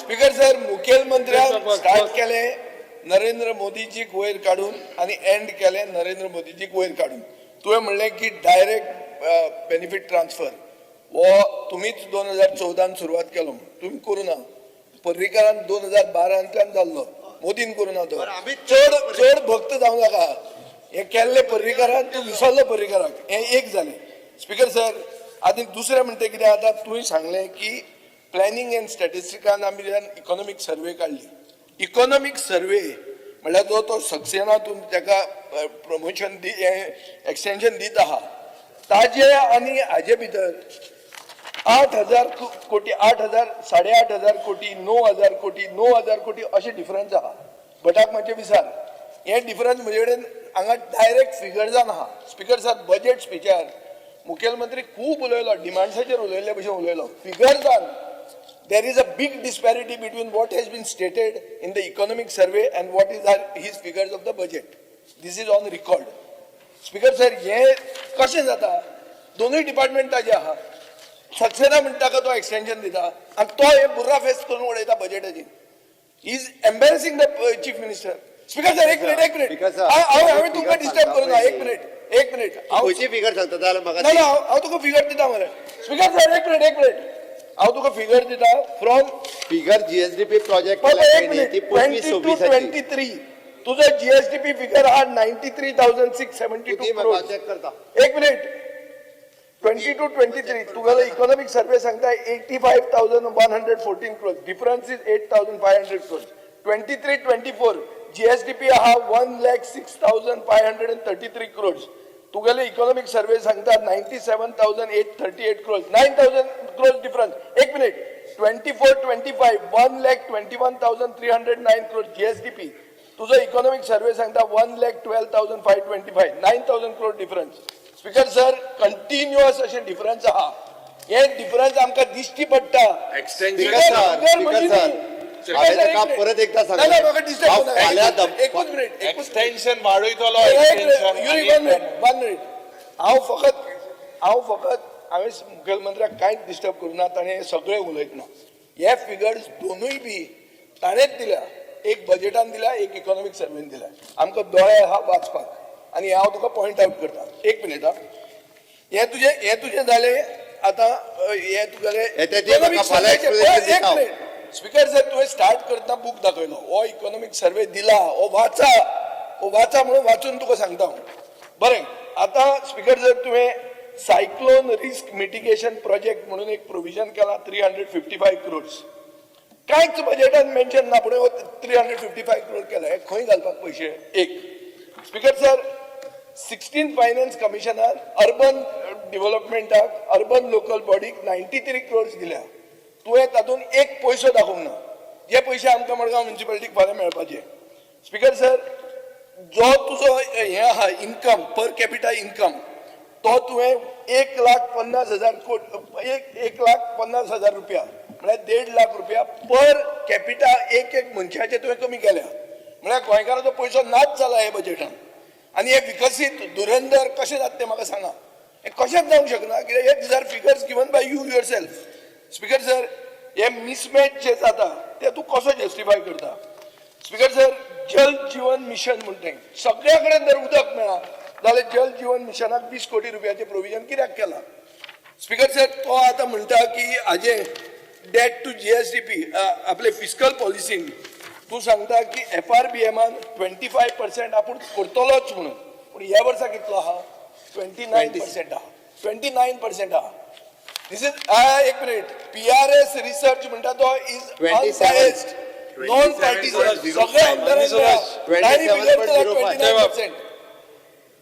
Speaker sir, मुखेलमंत्र्यान बस, बस. Start केले नरेंद्र मोदीजीक वयर काडून आनी एंड केले नरेंद्र मोदीजीक वयर काडून. तुवें म्हणलें की डायरेक्ट बेनिफीट ट्रान्सफर हो तुमीच 2014न सुरवात केलो म्हूण. तुमी करूं ना. पर्रीकारान 2012ांतल्यान जाल्लो, मोदीन करूं ना तो. आमी चड चड भक्त जावं नाका. हे केल्ले पर्रीकारान, तूं विसरलो पर्रीकाराक. हें एक जालें, स्पीकर सर. आनी दुसरें म्हणटा कितें, आतां तुवें सांगलें की प्लॅनिंग एंड स्टॅटिस्टिकान आमी इकॉनॉमीक सर्वे काडली. इकॉनॉमीक सर्वे म्हणल्यार जो तो सक्सेना तूं ताका प्रमोशन दी, एक्सटेंशन दीत आहा, ताजे आनी हाजे भितर 8,000 कोटी, 8,000, 8,500 कोटी, 9,000 कोटी, 9,000 कोटी अशें डिफरन्स आहा. भटाक मातशें विचार. हे डिफरन्स म्हजे कडेन हांगा डायरेक्ट फिगर्सान आहा. स्पिकर सर, बजेट स्पिचार मुखेलमंत्री खूब उलयलो, डिमांड्साचेर उलयल्ले भशेन उलयलो. फिगर्सान there is a big disparity between what has been stated in the economic survey and what is our, his figures of the budget. This is on record. Speaker sir, हे कशें जाता? दोनूय department ताजे आहा. सक्सेना म्हणटा ताका तो एक्सटेंशन दिता आनी तो हे बुर्रा फेस करून उडयता बजेटाची. Is embarrassing the chief minister. Speaker sir, एक मिनिट, एक मिनिट. Speaker sir, हांव हांवें तुमकां figure disturb करूं ना. सांगता एक मिनिट, एक मिनिट, हांव खंयची फिगर सांगता जाल्यार म्हाका. ना ना, हांव तुका फिगर दिता मरे. स्पीकर सर, एक मिनिट, एक मिनिट, हांव तुका फिगर दिता फ्रॉम फिगर जीएसडीपी प्रोजेक्ट एक मिनिट. ती 25 22 26. 23 तुझो जीएसडीपी फिगर हा 93,672 ती म्हाका क्रोर्स. चेक करता. एक मिनिट. 22-23 तुगेलो इकॉनॉमिक सर्वे सांगता 85,114 crores. Difference is 8,500 crores. 23-24 GSDP आहा 1,06,533 crores. तुगेले इकॉनॉमिक सर्वे सांगता 97,838 crores, 9,000 crores difference. एक मिनिट. 24-25 1,21,309 crores GSDP. तुझो इकॉनॉमिक सर्वे सांगता 1,12,525, 9,000 crore difference. Speaker sir, continuous अशें डिफरन्स आहा. हे डिफरन्स आमकां दिश्टी पडटा. Extension. Speaker sir, speaker sir, हांवें ताका परत एकदां ना ना, म्हाका डिस्टर्ब हांव फाल्यां एकूच मिनिट, एकूच मिनिट. एक्सटेन्शन वाडयतलो. One extension. Minute, one minute. हांव फकत हांवें मुखेलमंत्र्याक कांयच डिस्टर्ब करूं ना. ताणें हे सगळें उलयतना हे फिगर्स दोनूय बी ताणेंच दिल्या. एक बजेटान दिल्या, एक इकॉनॉमीक सर्वेन दिल्या. आमकां दोळे आहा वाचपाक आनी हांव तुका पॉयंट आउट करता. एक मिनिट हा. हे तुजें जालें. आतां हे तुगेलें हे ते ते म्हाका फाल्यां explanation एक दिता हांव. मिनिट. स्पीकर सर, तुवें स्टार्ट करतना बूक दाखयलो. हो इकॉनॉमीक सर्वे दिला, हो वाचा, हो वाचा म्हणून वाचून तुका सांगता हांव. बरें, आतां स्पीकर सर, तुवें सायक्लोन रिस्क मिटिगेशन प्रोजेक्ट म्हणून एक प्रोविजन केला 355 क्रोर्स. कांयच बजेटान मेन्शन ना, पूण 355 क्रोर केला. हे खंय घालपाक पयशे? एक. स्पीकर सर, 16 फायनान्स कमिशनान अर्बन डेव्हलपमेंटाक, अर्बन लोकल बॉडीक 93 क्रोर्स दिल्या. तुवें तातूंत एक पयसो दाखोवंक ना, जे पयशे आमकां मडगांव म्युनिसिपालिटीक फाल्यां मेळपाचे. स्पीकर सर, जो तुजो हें आहा, इन्कम पर कॅपिटा इन्कम, तो तुवें 1,50,000 कोट, एक 1,50,000 रुपया, म्हळ्यार 1.5 लाख रुपया पर कॅपिटा एक एक मनशाचे तुवें कमी केल्या. म्हळ्यार गोंयकाराचो पयसो नाच जाला हे बजेटान. आनी हे विकसीत धुरंधर कशें जाता तें म्हाका सांगा. हें कशेंच जावंक शकना, कित्याक हे these are figures given by you yourself. Speaker sir, हे मिसमॅच जे जाता ते तूं कसो जस्टिफाय करता? स्पीकर सर, जल जीवन मिशन म्हणटा तें, सगळ्या कडेन जर उदक मेळा जाल्यार जल जीवन मिशनाक 20 कोटी रुपयाचें प्रोविजन कित्याक केलां? स्पीकर सर, तो आतां म्हणटा की हाजें डेट टू जीएसडीपी, आपले फिस्कल पॉलिसीन तूं सांगता की एफआरबीएमान 25% आपूण करतलोच म्हणून. पूण ह्या वर्सा कितलो आहा? 29% आहा, 29% आहा. This is, एक मिनिट, पीआरएस रिसर्च म्हणटा तो is 27. Unbiased, non partisan, सगळे आमदारांक. 27.05. 29%.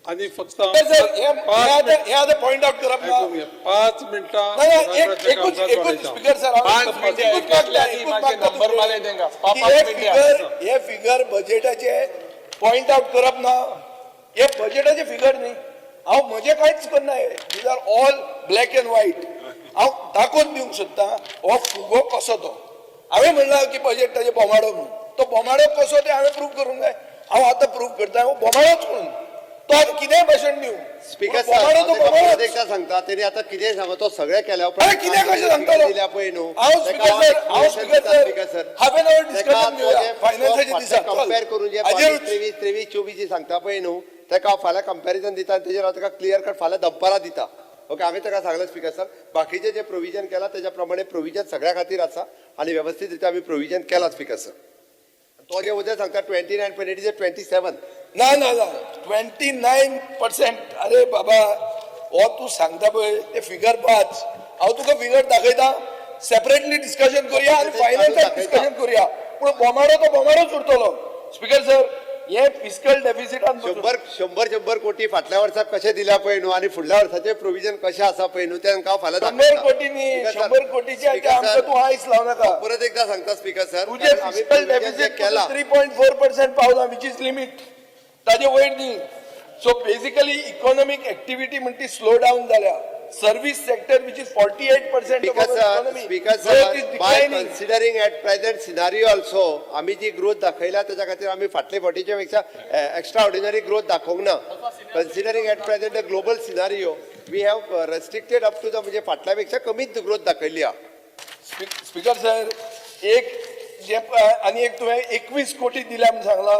आणि फक्त सर, हे हे आतां हे आतां पॉयंट आउट करप ना. ऐकून घे. 5 मिनटां. ना ना, एक एकूच एकूच स्पीकर सर, हांव 5 मिनटां. एकूच मागता, आनी एकूच मागीर मागता. नंबर मारले तेंका. पांच की पांच हे मिनटां. फिगर, हे फिगर बजेटाचे पॉयंट आउट करप ना. हे बजेटाचे फिगर न्ही. हांव म्हजें कांयच करना. These are all black and white. हांव दाखोवन दिवंक सोदता हो फुगो कसो तो. हांवें म्हणलां की बजेट ताजें बोमाडो म्हणून. तो बोमाडो कसो तें हांवें प्रूव करूंक जाय. हांव आतां प्रूव करता हो बोमाडोच म्हणून. तो आतां कितेंय भाशण दिवं. स्पीकर पूण बोमाडो तो बोमाडोच. एकदा सांगता तेणी आतां कितें सांगो तो सगळें केल्या अरे कितें कशें सांगतलो? दिल्या पळय न्हू. हांव स्पीकर सर, हांव speaker sir, half an hour discussion घेवया फायनान्साच्या दिसा. कंपेर करून जे हाजेरूच. 23 23 24 जी सांगता पळय न्हू, तेका हांव फाल्यां कंपॅरिजन दिता आनी तेजेर हांव तेका क्लियर कट फाल्यां दनपारां दिता. ओके, हांवें तेका सांगलें स्पीकर सर, बाकीचे जे प्रोविजन केलां तेज्या प्रमाणे प्रोविजन सगळ्या खातीर आसा आनी वेवस्थीत रित्या आमी प्रोविजन केलां स्पीकर सर. तो जे उद्या सांगता 29.8 is 27. ना ना ना, 29%. अरे बाबा, हो तूं सांगता पळय ते फिगर पाच. हांव तुका फिगर दाखयता, सेपरेटली डिस्कशन करूया आनी फायनान्साक डिस्कशन करूया. पूण बोमाडो तो बोमाडोच उरतलो. स्पीकर सर, हे फिस्कल डेफिसिटान शंबर शंबर शंबर कोटी फाटल्या वर्साक कशें दिल्या पळय न्हू आनी फुडल्या वर्साचें प्रोविजन कशें आसा पळय न्हू, तें हांव फाल्यां 100 दाखयता. कोटी न्ही, स्पीकर सर, 100 कोटीचे स्पीकर आमकां सर, तूं आयस लावं नाका. परत एकदा सांगता स्पीकर सर, तुजें फिस्कल डेफिसीट केला 3.4% पावला, which is limit, ताजे वयर न्ही. सो बेसिकली इकॉनॉमीक एक्टिविटी म्हणटी स्लो डावन जाल्या. Service sector which is 48% of speaker our sir, economy, speaker growth is sir, by declining. Considering at present scenario also, आमी जी growth दाखयल्या तेच्या खातीर आमी फाटले फावटीच्या पेक्षा एक्स्ट्रा ऑर्डिनरी ग्रोथ दाखोवंक ना. Considering at present the global scenario, we have restricted up to the, म्हणजे फाटल्या पेक्षा कमीच ग्रोथ दाखयल्ली आहा. स्पीकर सर, एक जे आनी एक तुवें 21 कोटी दिल्या म्हूण सांगला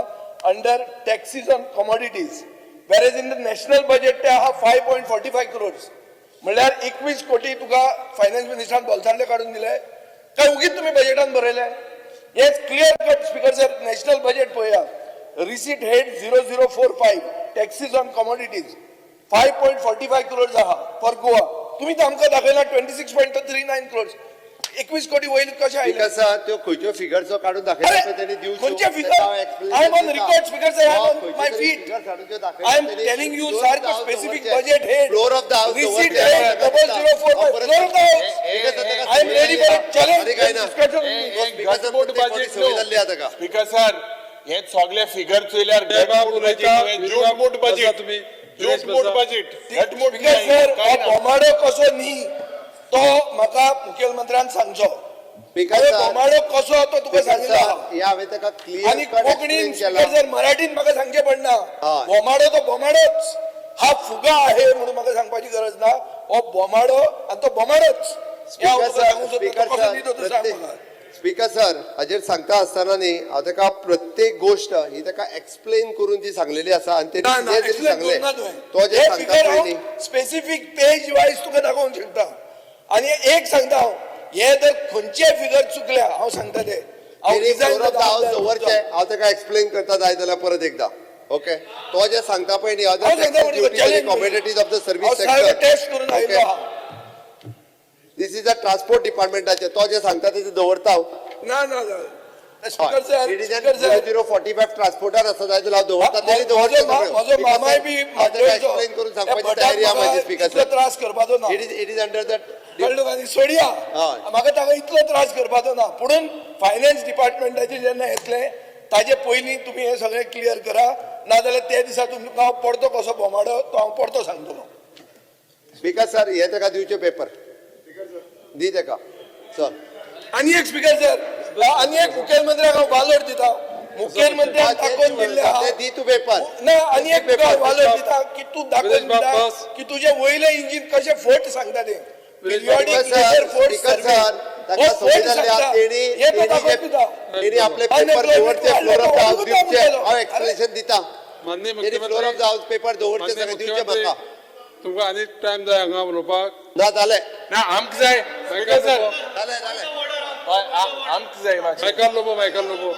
under taxes on commodities, whereas in the national budget ते आहा 5.45 क्रोर्स. म्हणल्यार 21 कोटी तुका फायनान्स मिनिस्टरान बोल्सांतले काडून दिले काय उगीच तुमी बजेटान बरयले? Yes, clear cut speaker sir, national budget पळया, receipt head 0045, taxes on commodities, 5.45 crores आहा फॉर गोवा. तुमी तर आमकां दाखयला 26.39 क्रोर्स. 21 कोटी वयर कशें आयले? स्पीकर सर, त्यो खंयच्यो फिगर्सो काडून दाखयल्या पळय तेणी दिवच्यो. खंयचे figure? I am on record, speaker sir, I am on my feet. I am telling you सारको specific budget head. Floor of the house. Receipt head 0045, floor of the house. I am ready for challenge discussion. घटमूट budget न्हू. जाल्ली आहा ताका. Speaker sir, हे सगळे figure चोयल्यार बाब घटमूट उलयता, बजेट, झूटमूट बसा बजेट, तुमी. झूटमूट बजेट, घटमूट स्पीकर सर, हो बोमाडो कसो न्ही तो म्हाका मुखेलमंत्र्यान सांगचो. स्पीकर अरे सर, बोमाडो कसो तो तुका स्पीकर सांगिल्लो सर, आहा. हे हांवें ताका क्लियर आणि कट कोकणीन एक्सप्लेन स्पीकर केला. सर, मराठीन म्हाका सांगचें पडना. हय. बोमाडो तो बोमाडोच, हा फुगा आहे म्हणून म्हाका सांगपाची गरज ना. हो बोमाडो आनी तो बोमाडोच हे हांव स्पीकर तुका सर, सांगूंक सोदता. स्पीकर तो कसो न्ही तो तूं सांग सर, म्हाका. स्पीकर सर, हाजेर सांगता आसतना न्ही हांव ताका प्रत्येक गोश्ट ही ताका एक्सप्लेन करून जी सांगलेली आसा आनी ना तेणी ना, कितें तरी एक्सप्लेन सांगलें करूंक ना तुवें. तो जे हे सांगता फिगर पळय न्ही हांव स्पेसिफीक पेज वायज तुका दाखोवंक शकता. आनी एक सांगता हांव, हे जर खंयचेय फिगर चुकल्या, हांव सांगता ते हांव तेणी resign floor of the जाता. हाऊस दवरचे, हांव ताका एक्सप्लेन करता जाय जाल्यार परत एकदा. ओके, तो जे सांगता पळय न्ही हांव सांगता म्हणून तुका challenge. Commodities of the हांव सर्वीस सारको सेक्टर, टेस्ट करून आयिल्लो आहा. This is a transport डिपार्टमेंटाचे, तो जे सांगता ते दवरता हांव. ना ना ना, speaker sir, it is speaker sir, 0045 transporter आसा जाय जाल्यार हांव दवरता, तेणी म्हजो दवरचे. म्हजो मामाय बी एक्सप्लेन करून सांगपाची तयारी आहा म्हाजी स्पीकर इतलो सर. त्रास करपाचो ना. It is under the कळ्ळें तुका? आनी सोडया. हय. म्हाका ताका इतलो त्रास करपाचो ना. पुणून फायनान्स डिपार्टमेंटाचे जेन्ना येतले ताजे पयलीं तुमी हें सगळें क्लियर करा, नाजाल्यार त्या दिसा तुमकां हांव परतो कसो बोमाडो तो हांव परतो सांगतलो. स्पीकर सर, हे ताका दिवचे पेपर दी ताका सर. आनी एक स्पीकर सर, आनी एक मुखेलमंत्र्याक हांव वालोर दिता. मुखेलमंत्र्यान दाखोवन दिल्लें आहा. ते दी तूं पेपर. ना, आनी एक तुका वालोर दिता की तूं दाखोवन विरेश बाब, दिता बस. की तुजें वयलें इंजीन कशें फट सांगता तें. विरेश बाब, Periodic speaker laser sir, force speaker survey. Sir, ताका हो संवय फट जाल्ली आहा. सांगता. तेणी हे तो तेणी दाखोवन दिता. तेणी आपले पेपर Unemployment दवरचे, फ्लोर ऑफ the house वाडलो, दिवचे, वाडलो. हांव एक्सप्लेनेशन दिता. माननीय तेणी फ्लोर मुख्यमंत्री, ऑफ the house paper दवरचे, माननीय सगळें दिवचे मुख्यमंत्री, म्हाका. तुमकां आनी टायम जाय हांगा उलोवपाक? ना, जालें. ना, आमकां जाय स्पीकर सर. जालें जालें. हय, आमकां जाय मातशें. Michael Lobo, Michael Lobo.